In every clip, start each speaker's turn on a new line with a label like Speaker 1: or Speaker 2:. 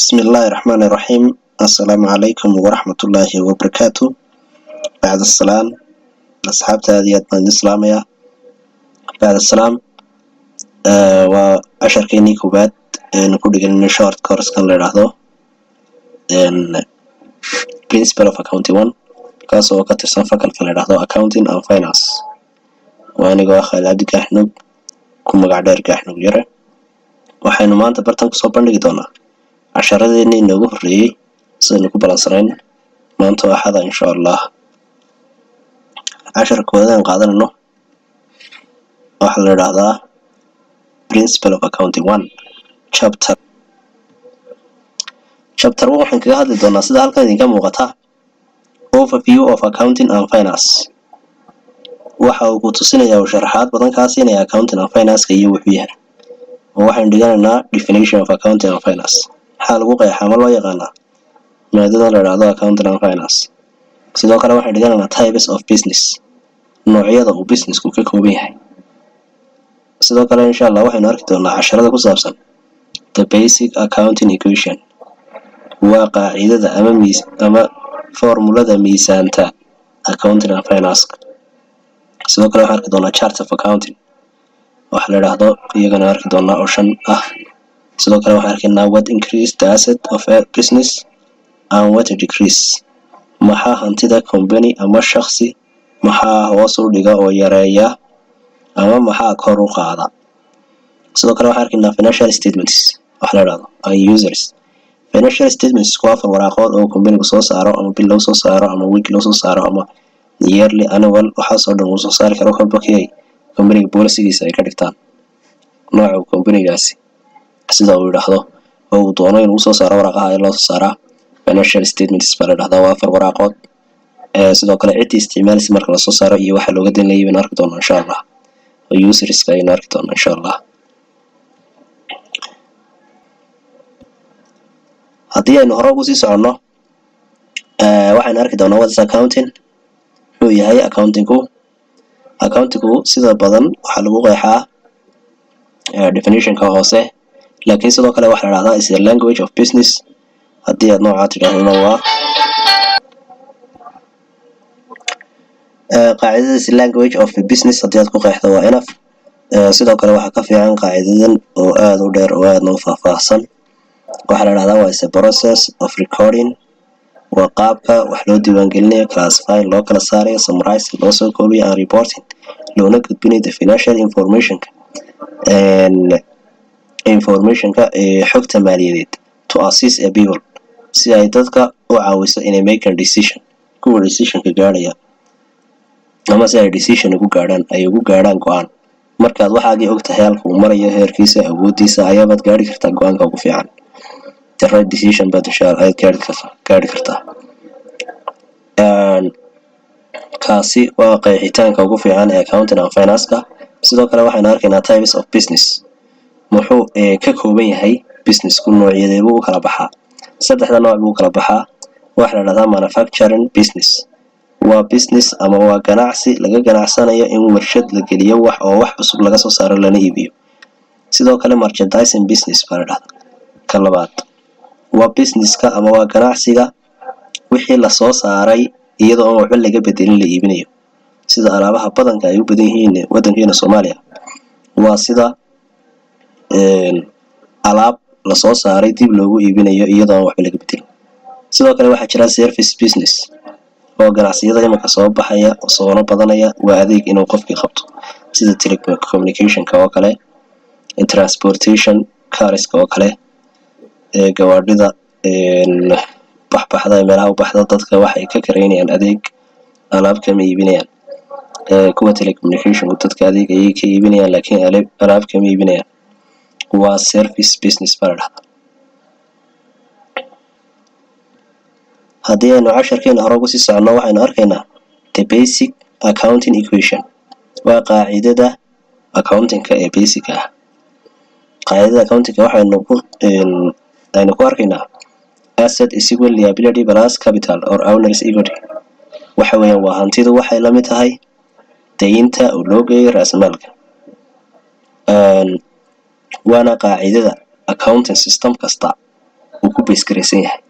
Speaker 1: Bismillaahi Raxmaani Raxiim. Assalaamu calaykum waraxmatullaahi wabarakaatu. Bacda salaan, asxaabta aad iyo aad baan idin salaamayaa. Bacda salaam, waa casharkeenii koowaad eenu ku dhiganayno short course-kan la idhaahdo Principle of Accounting One, kaas oo ka tirsan faculty la idhaahdo Accounting and Finance. Waa anigoo ah Khaalid Cabdi Gaaxnug, ku magac dheer Gaaxnug Yare. Waxaynu maanta bartan kusoo bandhigi doonaa casharadeenii inoogu horreeyey, sidaynu ku balansanayn maanta oo Axada, insha Allah. Casharka koowaad aan qaadanayno waxaa la idhaahdaa Principle of Accounting One, chapter one. Waxaan kaga hadli doonaa, sida halkan idinka muuqata, Overview of Accounting and Finance. Waxa uu ku tusinayaa uu sharaxaad badan kaa siinaya accounting and finance iyo wuxuu yahay, oo waxaynu dhiganaynaa definition of accounting and finance. Maxaa lagu qeexaa ama loo yaqaanaa maadada la idhaahdo accounting and finance? Sidoo kale waxaynu dhiganaynaa types of business, noocyada uu businessku ka kooban yahay. Sidoo kale, insha Allah, waxaynu arki doonaa casharada ku saabsan the basic accounting equation, waa qaacidada ama miis ama formulada miisaanta accounting and finance. Sidoo kale waxaan arki doonaa chart of accounting waxa la idhaahdo, iyagana arki doonaa oo shan ah. Sidoo kale waxaan arkaynaa what increase the asset of a business and what decrease, maxaa hantida company ama shakhsi maxaa hoos u dhiga oo yareeya ama maxaa kor u qaada. Sidoo kale waxaan arkaynaa financial statements waxa la idhaahdo and users. Financial statements waa afar waraaqood oo companygu soo saaro, ama bil loo soo saaro, ama week loo soo saaro, ama yearly, annual, waxaasoo dhan uu soo saari karo, kolba kii ay companyga policygiisa ay ka dhigtaan, nooca uu companygaasi sida uu yidhaahdo oo uu doono inuu soo saaro waraaqaha ayaa loo soo saaraa. Financial statements baa la dhahdaa, waa afar waraaqood. Sidoo kale ciddii isticmaalaysa marka lasoo saaro iyo waxa looga dan leeyay baynu arki doonaa, insha Allah, oo userska ayaynu arki doonaa, insha Allah. Haddii aynu hore ugu sii soconno, waxaynu arki doonaa what is accounting, muxuu yahay accountingku. Accountingku sida badan waxaa lagu qeexaa definitionka hoose, laakiin sidoo kale waxaa la dhahdaa is the language of business. Haddii aad noocaa tidhaahdona, waa qaacidadaas language of business. Haddii aad ku qeexdo, waa enough. Sidoo kale waxaa ka fiican qaacidadan oo aada u dheer oo aadna u faahfaahsan. Waxaa la dhahdaa waa is a process of recording, waa qaabka wax loo diiwaangelinayo, classifying loo kala saarayo, summarizing loo soo koobayo, and reporting loona gudbinayo the financial informationka ee xogta maaliyadeed, to assist a people, si ay dadka u caawiso inay make a decision, kuwa decisionka gaadhaya, ama si ay decision ugu gaadhaan, ay ugu gaadhaan go-aan. Markaad waxaagii og tahay halka uu marayo, heerkiisa, awoodiisa, ayaabaad gaari kartaa go-aanka ugu fiican. The right decision baad, insha Allah, ayaad gaari kartaa. Kaasi waa qeexitaanka ugu fiican ee accounting and finance-ka. Sidoo kale waxaynu arkaynaa types of business. Muxuu ka kooban yahay businessku? Noocyadee buu u kala baxaa? Saddexda nooc buu u kala baxaa. Waxaa la dhahdaa manufacturing business, waa business ama waa ganacsi laga ganacsanayo in warshad la geliyo wax oo wax cusub laga soo saaro lana iibiyo. Sidoo kale merchandising business baa la dhahdaa. Ka labaad waa businesska ama waa ganacsiga wixii lasoo saaray iyadoo aan waxba laga bedelin la iibinayo, sida alaabaha badanka ay u badan yihiin wadankeena Soomaaliya. Waa sida alaab lasoo saaray dib loogu iibinayo iyadoo aan waxba laga bedelin. Sidoo kale waxaa jira service business, oo ganacsiyada iminka soo baxaya oo soona badanaya, waa adeeg inuu qofkii qabto, sida telecommunicationka oo kale, transportation, cariska oo kale, gawaadhida baxbaxda ee meelaha u baxda. Dadka waxay ka karaynayaan adeeg, alaab kama iibinayaan. Kuwa telecommunicationku dadka adeeg ayay ka iibinayaan, laakiin alaab kama iibinayaan. Waa service business baa la dhahdaa. Haddii aynu casharkeena hore ugu sii soconno, waxaynu arkaynaa the basic accounting equation, waa qaacidada accountingka ee basic ah. Qaacidada accountingka waxaynu ku aynu ku arkaynaa asset is equal liability plus capital or owners equity. Waxa weeyaan waa hantidu waxay la mid tahay daynta oo loo geeyo raasamaalka, waana qaacidada accounting system kasta. Uu ku base garaysan yahay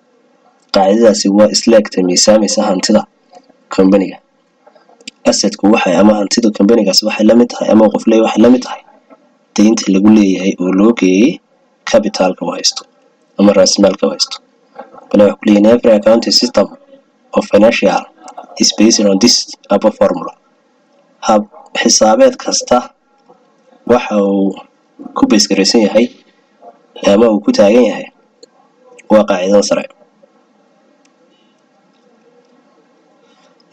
Speaker 1: qaacidadaasi waa isleegta miisaamaysa hantida companyga. Assetku waxay ama hantida companygaasi waxay la mid tahay, ama qof leeyahay waxay la mid tahay, deynta lagu leeyahay oo loo geeyey capitalka uu haysto ama raasmaalka uu haysto. Bale waxay ku leeyihin, every accounting system of financial is based on this above formula. Hab xisaabeed kasta waxa uu ku base garaysan yahay ama uu ku taagan yahay waa qaacidadan sare.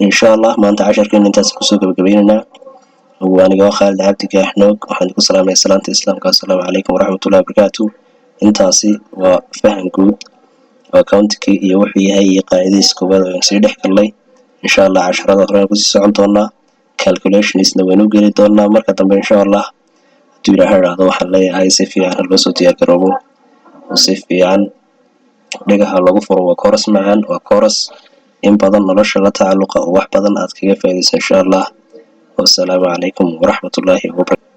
Speaker 1: Insha Allah, maanta casharkeena intaas kusoo gabagabaynaynaa. Aniga waa Khaalid Cabdi Gaaxnoog. Waxaan ku salaamaya salaanta Islaamka. Assalaamu calaykum waraxmatullahi wabarakaatu. Intaasi waa faham guud oo accountingkii iyo wuxuu yahay iyo qaacidadiisa koowaad oo aan sii dhex galnay. Insha Allah, casharada horena kusii socon doonaa, calculationsna waynu geli doonaa marka dambe, insha Allah, hadduu Ilaahay idhaahdo. Waxaan leeyahay, si fiican ha loo soo diyaar garoobo oo si fiican dhegaha lagu furo. Waa course macaan, waa course in badan nolosha la tacalluqa oo wax badan aad kaga faa'iidayso, insha Allah. Wasalaamu calaykum waraxmatullaahi wabarakatu.